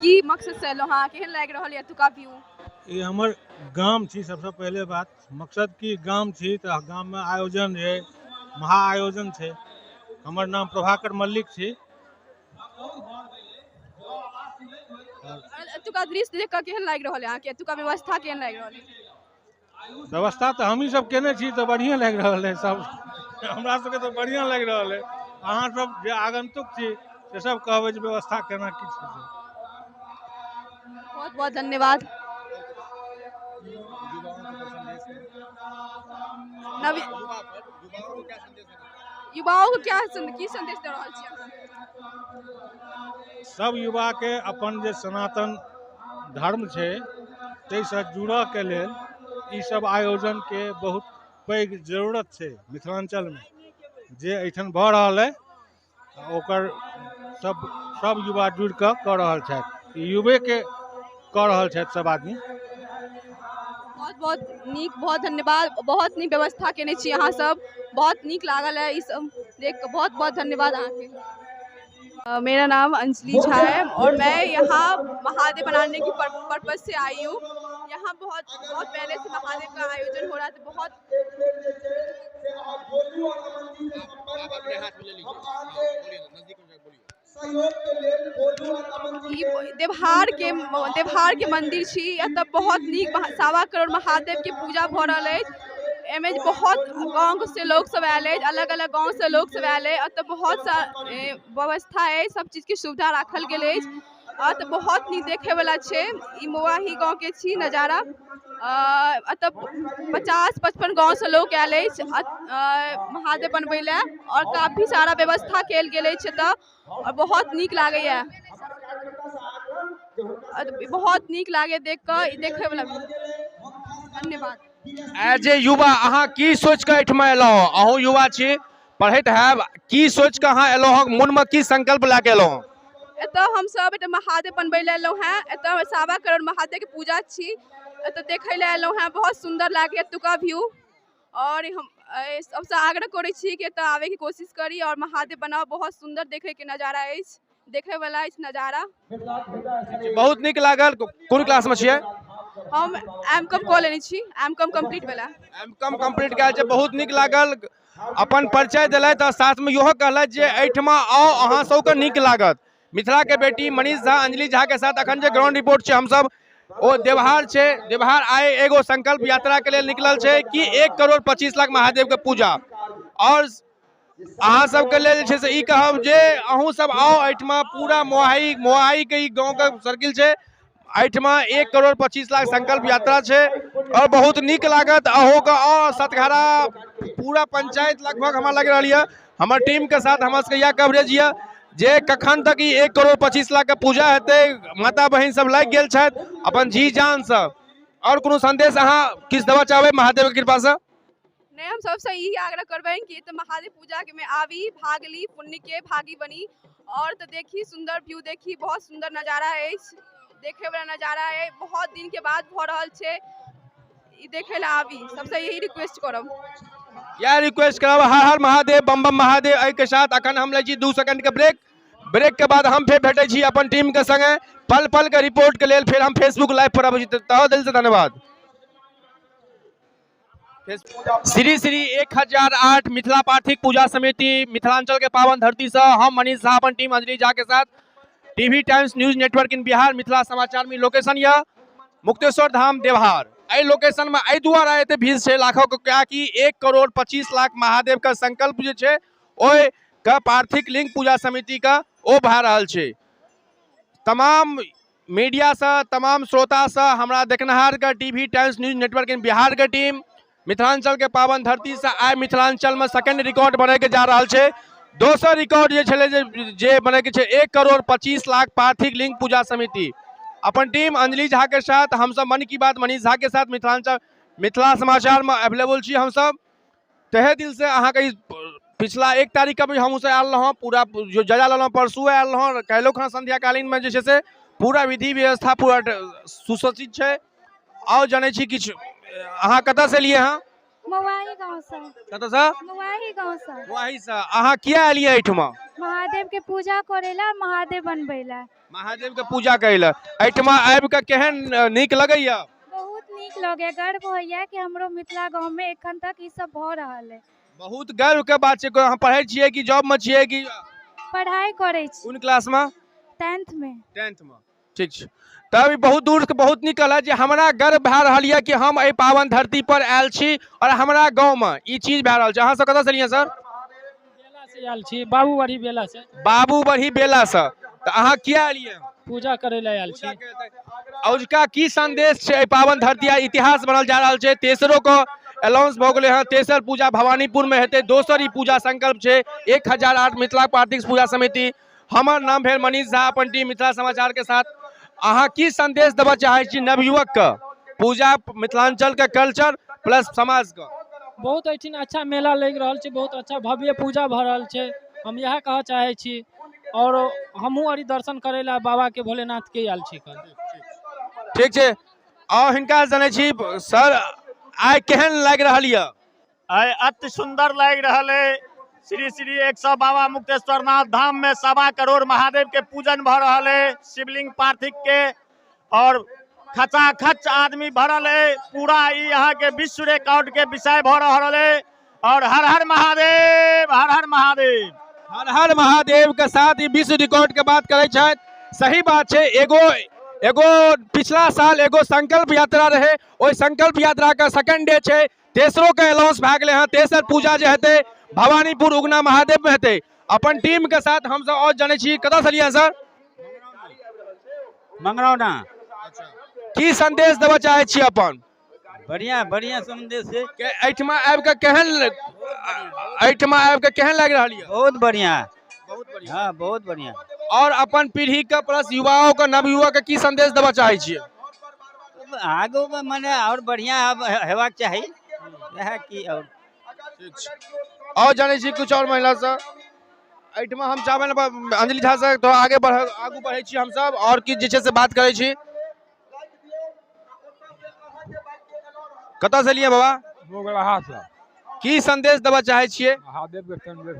की मकसद से एलहुँ हँ, केहन लागि रहल यऽ एतुका व्यू? ई हमर गाम छी। सबसँ पहिले बात मकसद की गाम छी तऽ गाममे आयोजन रहै, महा आयोजन छै। हमर नाम प्रभाकर मल्लिक छी। एतुका दृश्य देख कऽ केहन लागि रहल है अहाँके? एतुका व्यवस्था केहन लागि रहल है? व्यवस्था तऽ हमही सब केने छी तऽ बढ़िएँ लागि रहल है। सब हमरा सबके तऽ बढ़िआँ लागि रहल है। अहाँ सब जे आगन्तुक छी से सब कहबै जे व्यवस्था केना की छै। बहुत बहुत धन्यवाद। नवी युवाओं को क्या की संदेश दे रहल छी अहाँ? सब युवाके अपन जे सनातन धर्म छै ताहिसँ जुड़ऽके लेल ई सब आयोजनके बहुत पैघ जरूरत छै। मिथिलाञ्चलमे जे एहिठाम भऽ रहल अइ ओकर सब सब युवा जुड़ि कऽ कऽ रहल छथि, ई युवेके कऽ रहल छथि सब आदमी। बहुत बहुत नीक, बहुत धन्यवाद। बहुत नीक व्यवस्था केने छी अहाँ सब, बहुत नीक लागल है ई सब देख कऽ। बहुत बहुत धन्यवाद अहाँके। मेरा नाम अंजलि झा है और मैं यहाँ महादेव बनाने की पर्पज से आई हूँ। यहाँ बहुत बहुत पहले से महादेव का आयोजन हो रहा था। बहुत ई देवहार के मंदिर छी। एतऽ बहुत नीक 1.25 करोड़ महादेव के पूजा भऽ रहल अछि। एहिमे बहुत गाँव से लोक सब आयल अछि, अलग अलग गाँव से लोक सब आयल अछि। एतऽ बहुत सा व्यवस्था अछि, सब चीज के सुविधा राखल गेल अछि। एतऽ बहुत नीक देखै वाला छै। ई मोवाही गाँव के छी नजारा। एतऽ 50-55 गाँव से लोक आयल अछि महादेव बनबै लए और काफी सारा व्यवस्था कयल गेल अछि एतऽ और बहुत नीक लागैया, बहुत नीक लागैया देख कऽ। ई देखै वाला। धन्यवाद। एज ए युवा अहाँ की सोचि कऽ एहिठमा एलहुँ? अहूँ युवा छी, पढ़ैत हैब। की सोचि कऽ अहाँ एलहुँ हँ? मोनमे की संकल्प लए कऽ एलहुँ हँ? एतऽ हमसब एतऽ महादेव बनबै लए एलहुँ हेँ। एतऽ 1.25 करोड़ महादेव के पूजा छी। एतऽ देखै लए एलहुँ हेँ। बहुत सुन्दर लागैया एतुका व्यू और हम सबसँ आग्रह करै छी कि एतऽ आबैके कोशिश करी और महादेव बनाउ। बहुत सुन्दर देखैके नजारा अछि, देखै वाला अछि नजारा। बहुत नीक लागल। कोन क्लासमे छियै? हम एम कॉम कऽ लेने छी, एम कॉम कम्प्लीट भेला। एम कॉम कम्प्लीट कयल छै। बहुत नीक लागल। अपन परिचय देलथि आ साथमे इहो कहलथि जे एहिठमा आउ, अहाँ सबके नीक लागत। मिथिलाके बेटी मनीष झा अंजलि झा के साथ अखन जे ग्राउंड रिपोर्ट छै हमसब, ओ देवहार छै। देवहार आइ एगो संकल्प यात्रा के लेल निकलल छै कि 1 करोड़ 25 लाख महादेव के पूजा। और अहाँ सबके लेल जे छै से ई कहब जे अहूँ सब आउ एहिठमा। पूरा मोहाही, मोहाहीके ई गाँवके सर्किल छै। एहिठमा 1 करोड़ 25 लाख संकल्प यात्रा छै और बहुत नीक लागत अहूँके। और सतघारा पूरा पंचायत लगभग हमरा लागि रहल यऽ। हमर टीमके साथ हमर सबके इएह कवरेज यऽ जे कखन तक ई 1 करोड़ 25 लाख के पूजा हेतै। माता बहिन सब लागि गेल छथि अपन जी जानसँ। और कोनो संदेश अहाँ किछु देबऽ चाहबै महादेवके कृपासँ? नहि, हम सबसँ ई आग्रह करबनि कि एतऽ महादेव पूजा के में आबी, भाग ली, पुण्य के भागी बनी और तऽ देखी, सुन्दर व्यू देखी। बहुत सुन्दर नजारा अछि, देखे वाला नजारा है। बहुत दिन के बाद भऽ रहल छै ई। देखै लए आबी, सबसँ यही रिक्वेस्ट करब। इएह रिक्वेस्ट करब। हर हर महादेव, बम बम महादेव। एहिके साथ अखन हम लै छी 2 सेकंड के ब्रेक। ब्रेक के बाद हम फेर भेटै छी अपन टीम के संगे। पल पल के रिपोर्ट के लेल फेर हम फेसबुक लाइव पर अबै छी। तहे दिल से धन्यवाद। श्री श्री 1008 मिथिला पार्थिक पूजा समिति, मिथिलांचल के पावन धरती से हम मनीष झा अपन टीम अंजलि झा के साथ, TV times news network in Bihar, Mithila समाचार में लोकेशन यह मुक्तेश्वर धाम देवहार। एहि लोकेशन में एहि दुआरे एते भीड़ छै लाखों के, कियाकि 1 करोड़ 25 लाख महादेव के संकल्प जे छै ओहि के पार्थिक लिंग पूजा समिति के ओ भए रहल छै। तमाम मीडिया से, तमाम श्रोता से, हमरा देखनिहार के, TV times news network in Bihar के टीम मिथिलांचल के पावन धरती से आइ मिथिलांचल में सेकंड रिकॉर्ड बनै के जा रहल छै। दोसर रिकॉर्ड जे छलै जे जे बनै के छै 1 करोड़ 25 लाख पार्थिक लिंग पूजा समिति। अपन टीम अंजलि झा के साथ हमसब मन की बात मनीष झा के साथ मिथिलांचल मिथिला समाचार में अवेलेबल छी हमसब। तहे दिल से अहाँके ई पिछला 1 तारीख के भी हम उसे आयल रहौं, पूरा जो जायजा लेलहुँ, परसू आयल रहौं, काल्हिओ खन संध्याकालीन में जे छै से पूरा विधि व्यवस्था पूरा सुसज्जित छै। आउ जनै छी किछु। अहाँ कतऽ से एलियै हँ? मवाही गाँवसँ। कतऽसँ? मवाही गाँवसँ। वहीसँ। अहाँ किया एलियै एहिठमा? महादेव के पूजा करे ला, महादेव बनबै ला। महादेव के पूजा करै लए। एहिठमा आबि कऽ केहन नीक लगैया? बहुत नीक लगैया, गर्व होइया कि हमरो मिथिला गाँव में एखन तक ई सब भऽ रहल है। बहुत गर्व के बात छै। अहाँ पढ़ै छियै कि जॉब में छियै कि पढ़ाई करै छी। कोन क्लास में? 10th में। 10th में, ठीक छै। तब ई बहुत दूर के बहुत नीक कहला जे हमरा गर्व भए रहल यऽ कि हम एहि पावन धरती पर आयल छी और हमरा गाँव में ई चीज भए रहल छै। अहाँ सब कतऽ से एलियै सर? बेला से आयल छी, बाबूबढ़ी बेला से। बाबूबढ़ी बेला से। तऽ अहाँ किया एलियै? पूजा करै लए आयल छी। औजका की संदेश छै एहि पावन धरती आ इतिहास बनल जा रहल छै, तेसरो के अनाउंस भऽ गेलै हँ, तेसर पूजा भवानीपुर में हेतै, दोसर ई पूजा संकल्प छै 1008 मिथिला पार्थिव पूजा समिति। हमर नाम भेल मनीष झा, अपन टीम मिथिला समाचार के साथ। अहाँ की संदेश देबऽ चाहै छी नवयुवक के, पूजा मिथिलांचल के कल्चर प्लस समाज के? बहुत एहिठिन अच्छा मेला लागि रहल छै, बहुत अच्छा भव्य पूजा भऽ रहल छै, हम इएह कहऽ चाहै छी। और हमहूँ अरी दर्शन करै लए बाबा के भोलेनाथ के आयल छी। ठीक छै। और हिनका जनै छी सर, आइ केहन लागि रहल यऽ? आइ अति सुंदर लागि रहल है। श्री श्री 100 बाबा मुक्तेश्वर नाथ धाम में 1.25 करोड़ महादेव के पूजन भऽ रहल है, शिवलिंग पार्थिव के, और खचाखच आदमी भरल है। पूरा ई यहाँ के विश्व रिकॉर्ड के विषय भऽ रहल है। और हर हर महादेव, हर हर महादेव, हर हर महादेव के साथ ई विश्व रिकॉर्ड के बात करै छथि। सही बात छै। एगो एगो पिछला साल एगो संकल्प यात्रा रहे, ओहि संकल्प यात्रा के सेकंड डे छै, तेसरो के अनाउंस भए गेलै हँ। तेसर पूजा जे हेतै भवानीपुर उगना महादेव में हेतै। अपन टीम के साथ हमसब और जनै छी। कतऽ से एलियै सर? मंगरौना। की संदेश देबऽ चाहै छी अपन? बढ़िया बढ़िया संदेश है। एहिठमा आबि कऽ केहन, एहिठमा आबि कऽ केहन लागि रहल यऽ? बहुत बढ़िया, बहुत बढ़िया, हाँ बहुत बढ़िया। और अपन पीढ़ी के प्लस युवाओं के, नवयुवक के की संदेश देबऽ चाहै छियै? आगू में मने और बढ़िया हेबाक चाही, इएह की। और और जानै छी कुछ और महिला से एहिठमा हम चाहबै ने अंजलि झा से थोड़ा आगे बढ़, आगू बढ़ै छी हमसब और किछु जे छै से बात करै छी। कतऽ से एलियै बाबा? मोगलाहा से। की संदेश देबऽ चाहै छियै? महादेव के संदेश।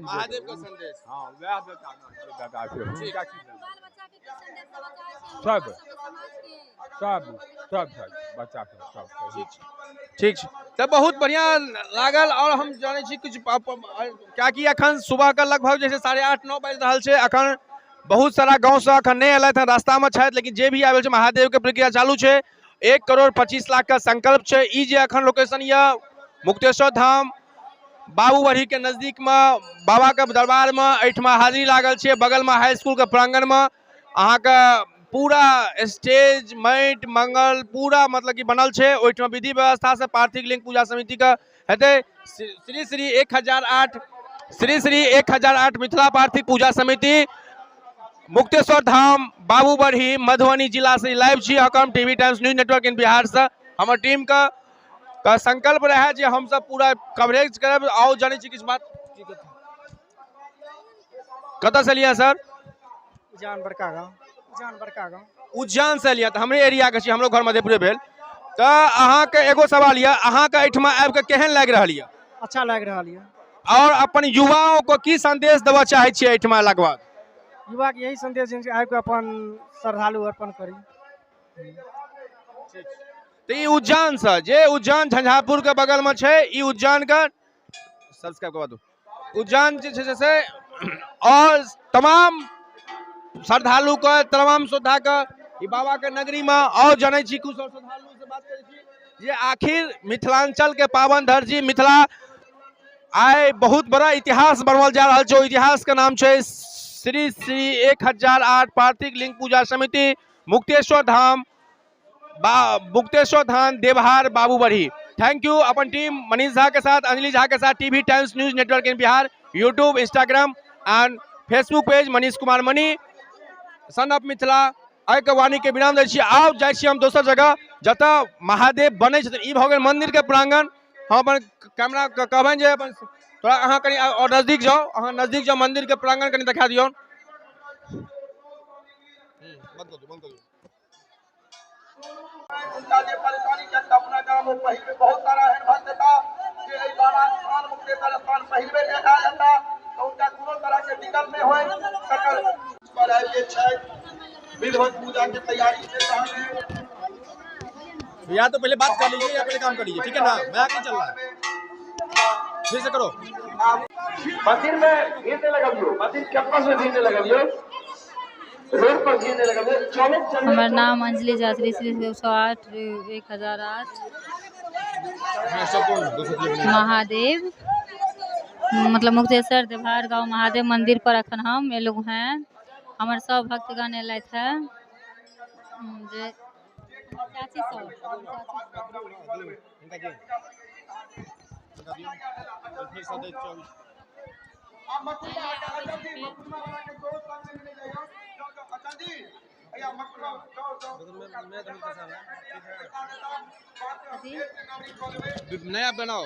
महादेव के संदेश, हाँ वएह दादा से। सब सब सब बच्चा सब ठीक छै। तऽ बहुत बढ़िया लागल। और हम जानै छी किछु, कियाकि अखन सुबह के लगभग जे छै 8:30 9 बाजि रहल छै। अखन बहुत सारा गाँव से अखन नहि एलथि हँ, रास्ता में छथि, लेकिन जे भी आबै छै महादेव के प्रक्रिया चालू छै। 1 करोड़ 25 लाख के संकल्प छै। ई जे अखन लोकेशन यऽ मुक्तेश्वर धाम बाबूबढ़ी के नजदीक में बाबा के दरबार में एहिठमा हाजिरी लागल छै। बगल में हाई स्कूल के प्रांगण में अहाँके पूरा स्टेज माटि मंगल पूरा मतलब कि बनल छै। ओहिठमा विधि व्यवस्था से पार्थिव लिंग पूजा समिति के हेतै। श्री श्री 1008 श्री श्री 1008 मिथिला पार्थिव पूजा समिति मुक्तेश्वर धाम बाबूबढ़ी मधुबनी जिला से लाइव छी। हम TV Times news network in Bihar से हमर टीम के संकल्प रहे जे हम सब पूरा कवरेज करब। आओ जानै छी किछु बात। कतऽ से एलियै सर? उजान बड़का गाँव। उजान बड़का गाँव। उज्जैन से एलियै, तऽ हमरे एरिया के छी, हमरो घर मधेपुरे भेल। तऽ अहाँके एगो सवाल यऽ, अहाँके एहिठमा आबि कऽ केहन लागि रहल यऽ? अच्छा लागि रहल यऽ। और अपन युवाओं को की संदेश देबऽ चाहै छियै एहिठमा अयलाके बाद? युवा के यही संदेश जे आबि कऽ अपन श्रद्धालु अर्पण करी। तऽ ई उज्जैन से, जे उज्जैन झंझारपुर के बगल में छै, ई उज्जैन के सब्सक्राइब करवा दू। उज्जैन जे छै से और तमाम श्रद्धालु के, तमाम श्रद्धा के ई बाबा के नगरी में। और जनै छी कुछ और श्रद्धालु से बात करै छी जे आखिर मिथिलांचल के पावन धरती मिथिला आइ बहुत बड़ा इतिहास बनल जा रहल छै। ओ इतिहास के नाम छै श्री श्री 1008 पार्थिव लिंग पूजा समिति मुक्तेश्वर धाम मुक्तेश्वर धाम देवहार बाबूबढ़ी। Thank you. अपन टीम मनीष झा के साथ, अंजलि झा के साथ, TV Times news network in Bihar, YouTube, Instagram and Facebook page Manish Kumar Mani son of Mithila. एहिके वाणी के विराम दै छी। आब जाइ छी हम दोसर जगह जतऽ महादेव बनै छथिन। ई भऽ गेल मंदिर के प्रांगण। हम अपन कैमरा के कहबनि जे अपन थोड़ा अहाँ कनि और नजदीक जाउ, अहाँ नजदीक जाउ, मंदिर के प्रांगण कनि देखा दियौ। हुनका जे परेशानी छनि तऽ अपना गाम में पहिल बेर बहुत सारा एहन भक्त हेता जे एहि बाबा स्थान मुक्तेश्वर स्थान पहिल बेर आयल हेता, तऽ हुनका कोनो तरह के दिक्कत नहि होय तकर पर आबि गेल छथि। विधिवत पूजा के तैयारी चल रहा है। या तो पहले बात कर लीजिए या पहले काम कर लीजिए, ठीक है ना? मजाक नहीं चल रहा है, फिर से करो। मंदिर में भीड़ नहीं लगबियो, मंदिर कैंपस में भीड़ नहीं लगबियो, रोड पर भीड़ नहीं लगबियो। चलो चलो। हमर नाम अंजलि झा, श्री श्री 108 1008 महादेव मतलब मुक्तेश्वर देवहार गाँव महादेव मंदिर पर अखन हम एलहुँ हैं। हमर सब भक्तगण एलथि हैं, जे चाची सब। नया बनाओ।